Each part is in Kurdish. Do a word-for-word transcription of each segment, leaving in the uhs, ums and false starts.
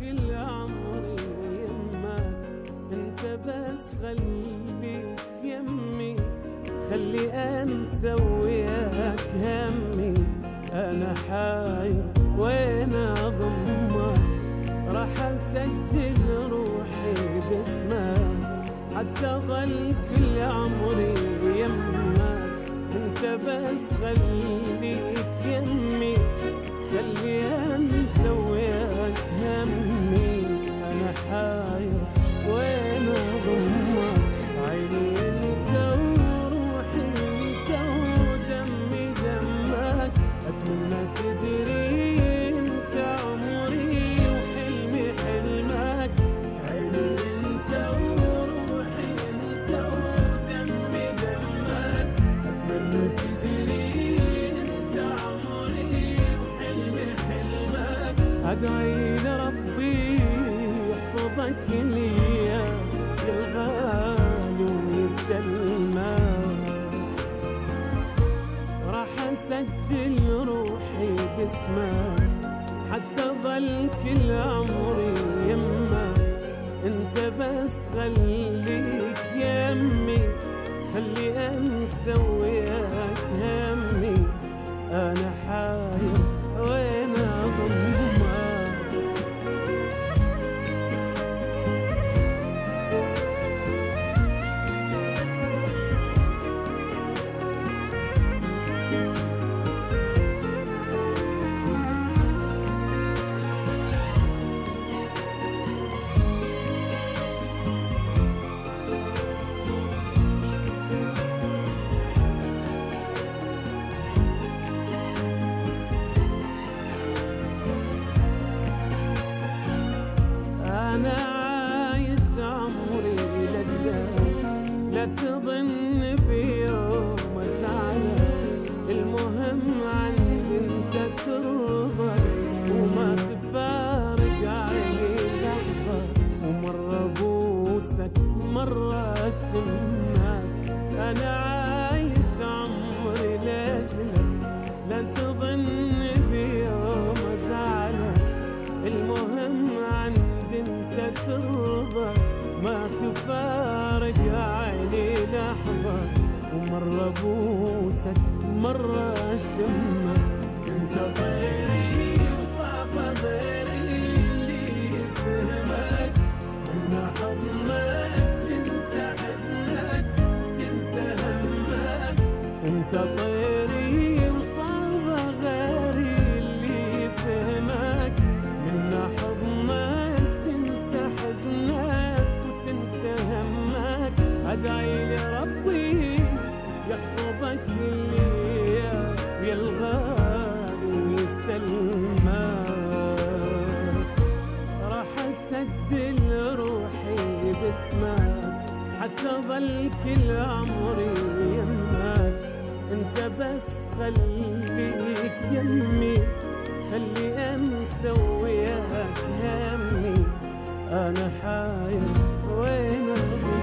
كل عمري يمك، انت بس خليك يمي، خلي انسى وياك همي. انا حاير وين اضمك، راح اسجل روحي باسمك، حتى ظل كل عمري يمك، انت بس خليك يمي، خلي انسى وياك همي. انا حاير وين اضمك، عيني انت وروحي انت ودمي دمك، اتمنى تدري انت عمري وحلمي حلمك، عيني انت وروحي انت ودمي دمك، اتمنى تدري انت عمري وحلمي حلمك. ادعي لربي يحفظك ليا يا الغالي ويسلمك. راح اسجل روحي باسمك، حتى ظل كل عمري يمك، انت بس خليك يمي، خلي انسى وياك همي. انا حاير وين اضمك. انا عايش عمري لاجلك، لا تظن بيوم ازعلك، المهم عندي انت ترضى، وما تفارق عيني لحظة، ومرة بوسك مرة اشمك. انا عايش عمري لاجلك، لا تظن بيوم ازعلك، المهم عندي انت ترضى، ما تفارق عيني لحظة، ومرة بوسك مرة اشمك. انت طيري وصعب غيري اللي يفهمك، من حضنك تنسى حزنك، تنسى همك. انت طيري وصعب غيري اللي يفهمك، من حضنك تنسى حزنك وتنسى همك. ادعي لربي يحفظك ليا ويا الغالي ويسلمك. راح اسجل روحي باسمك، حتى ظل كل عمري يمك، انت بس خليك يمي، خلي انسى وياك همي. انا حاير وين اضمك.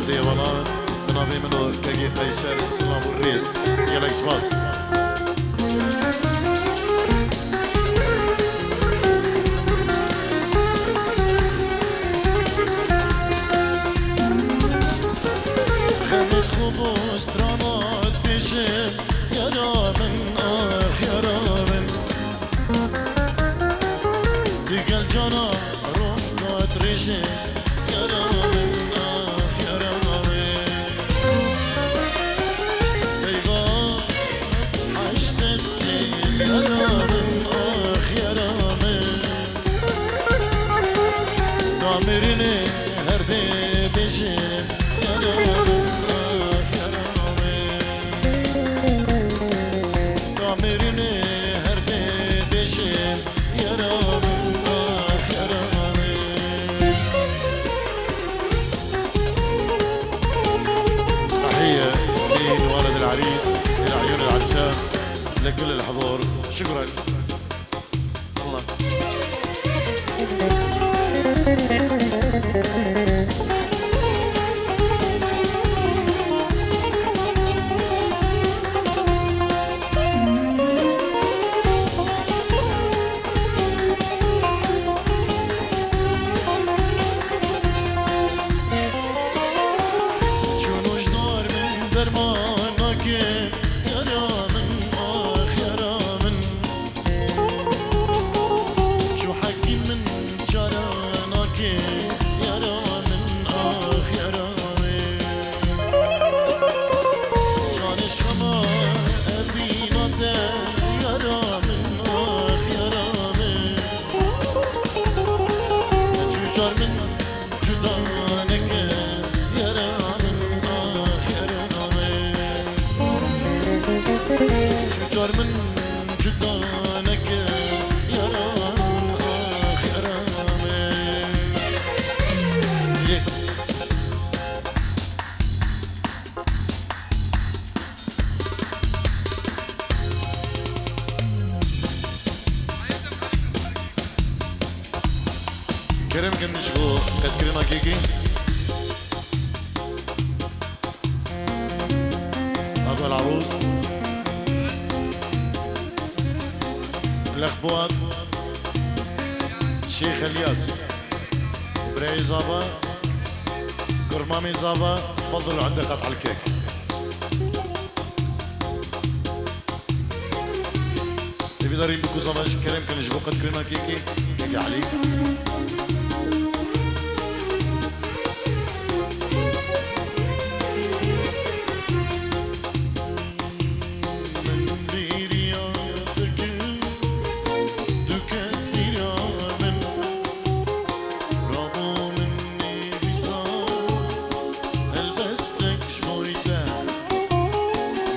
Dêvanan, bi navê min û kekê Qeyser, silav û rêz. Gelek spas. Xemê xwe bo strana dibêjim, yara min, ax yara min. Digel cana ronga dirêjim, yara min, ax yara min. Eyvah, ez heştet dîm, yara min, ax yara min. Damirine her dê bêjim, yara min, ax yara min. Damirine her dê bêjim, yara min, ax yara min. تحية لولد العريس، إلى عيون العرسان، لكل الحضور. شكرا. الله. Çûn û ji dar min derman nake, yara min, ax yara min. Çû hekîm min çare nake, yara min, ax yara min. Canê ji xema evîna te, yara min, ax yara min. Çû car min cuda neke, yara min, ax yara min. Çû car min cuda neke, yara min, ax yara min. Yê. Kerem kin ji bo qetkirina kekê. Abo el Arûs. Lexfuat. Şêx Elyas. Birayê Zava. Kurmamê Zava. Tfadil inde qet al kek. Hêvîdarî bû ku zava ji kerem kin ji bo qetkirina kekê, kekê Elî. Min bêriya dikin, duke bîra min. Rabo min nivîsa helbestek ji bo te.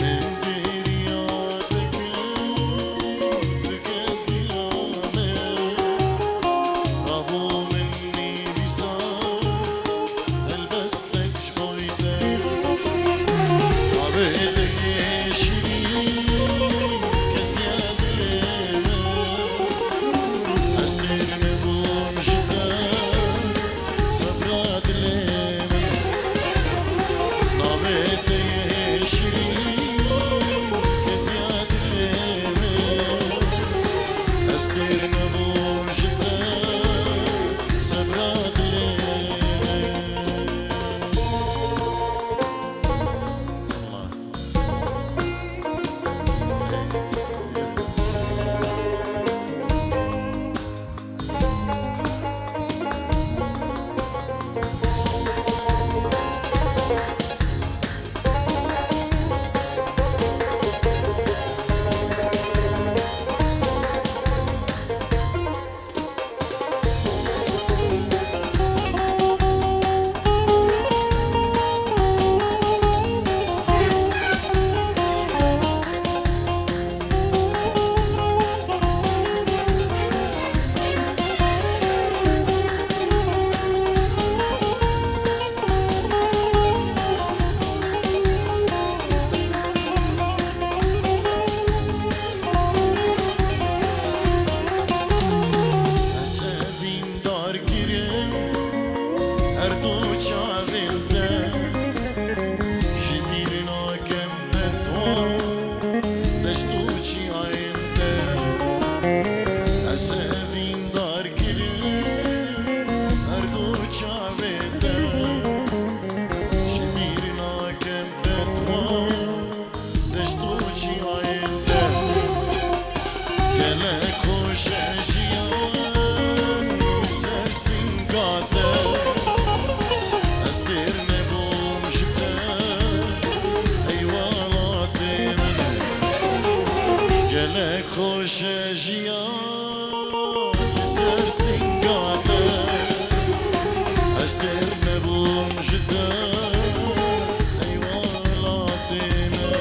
Min bêriya dikin, diket bîra min. Rabo Xweşe jiyan li ser singa te, ez têr nebûm ji te, ey welatê me.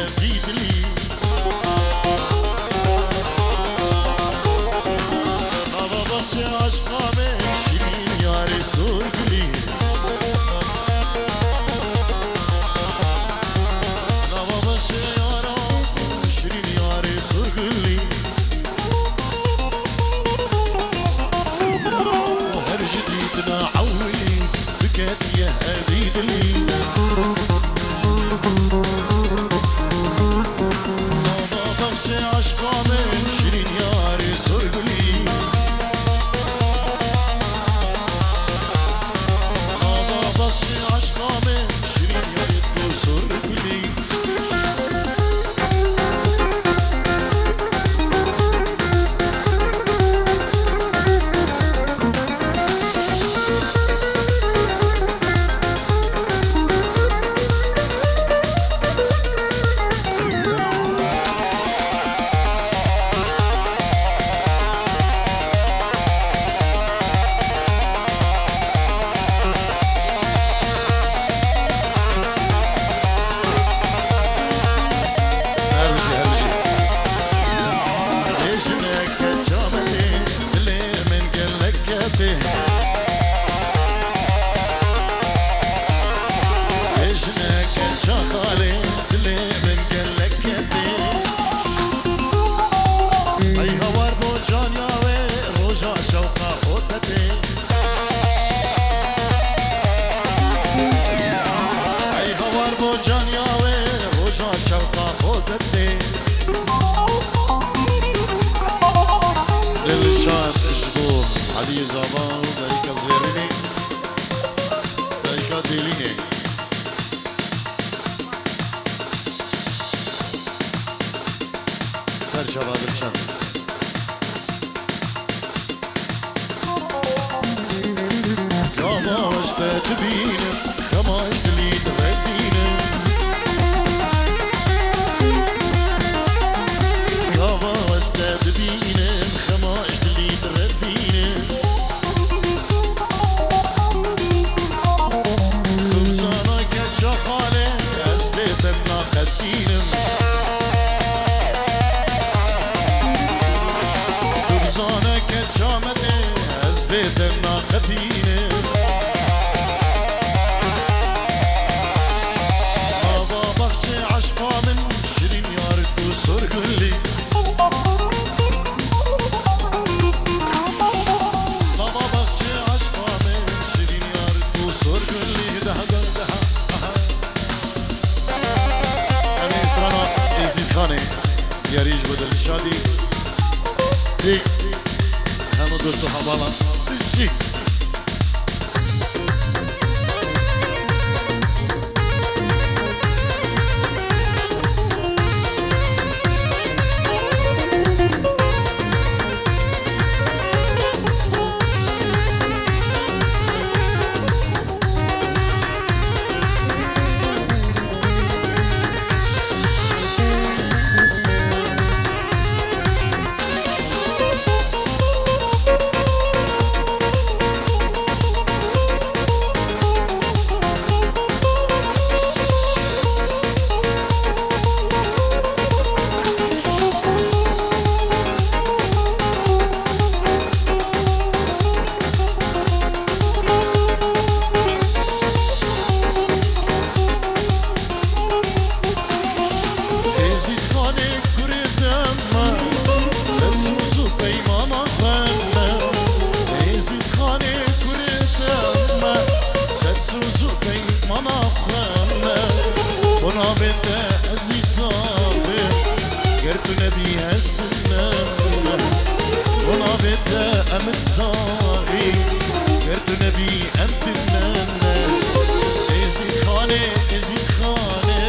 Evî dilî. Nava baxçê aşqa min şirîn yarê sorgulî. Nava baxçê yara şirîn yarê sorgulî. Her ji dîtina ewilî diketiye evî dilî. Nava baxçê aşqa min şirîn yarê sorgulî. Nava baxçê aşqa min şirîn yarê tu sorgulî. Her bijî, her bijî. Ê jineke çametê, dilê min gelek ketê. Ê jineke çaxalê, dilê min gelek ketê. Ey hawar bo canya wê, roja şewqa xwe tetê. Ey hawar bo canya wê, roja şewqa xwe detê. Dilşad ji bo Eliyê Zava û Derîka Zêrînê, Derîka Dêlînê. Ser çava Dilşad. Gava ez te dibînim, xema ji dilî direvînim. Gava ez te dibînim, xema ji dilî direvînim. Tu bizana ke çaxale ez bê te naxetînim. Tu bizane ke çametê ez bê te naxetînim. Ava baxçê eşqa min şirîn yar tu sorgulî. Ava baxçê eşqa min şirîn yar tu sorgulî. Daha, daha, daha. Em ê strana Êzîdxanê diyarî ji bo Dilşadî. Ê, hemû dost û hevalan. Jî. Êzîdxanê kurê te me, ser soz û peymana xwe me. Êzîdxanê kurê te me, ser soz û peymana xwe me. Bo navê te ez î sax im, ger tu nebî ez din me. Bo navê te em id sax in, ger tu nebî em din me. Êzîdxanê, Êzîdxanê,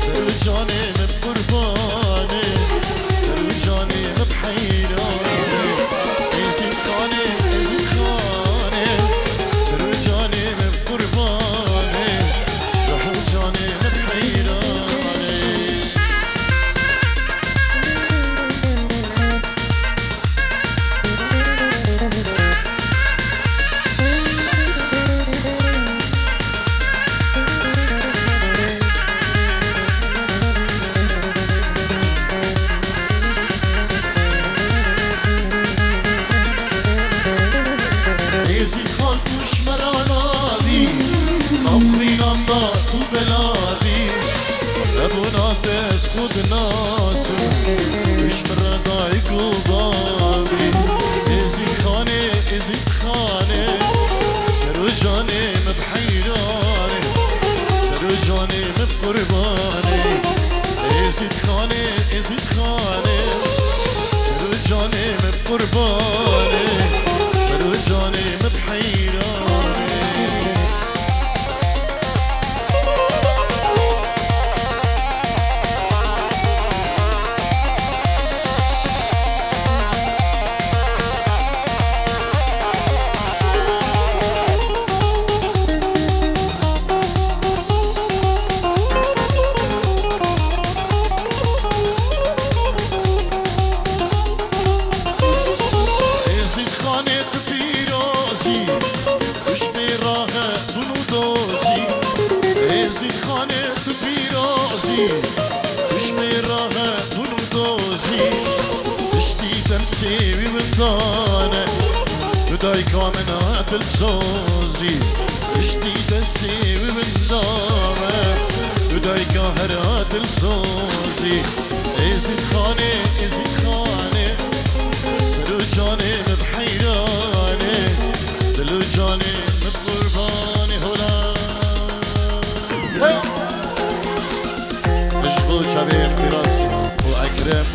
ser û canê min qurbanê, ser û canê min heyranê. Êzîdxanê, Êzîdxanê, ser û canê min qurbanê, ruh û canê min heyranê. Kuşmê rahe bûn dozî, piştî demsê wî windan e. Bi dayika min hat dilsozî, piştî demsê wî windan e. Bi dayika her hat dilsozî. Êzîdxanê, Êzîdxanê, ser û canê min bi heyranê, dil û canê min bi qurbanê hola. Ji bo çavên Firas û Ekrem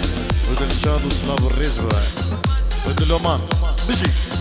û Dilşad û silav û rêz bi we. Û Diloman. Bijî.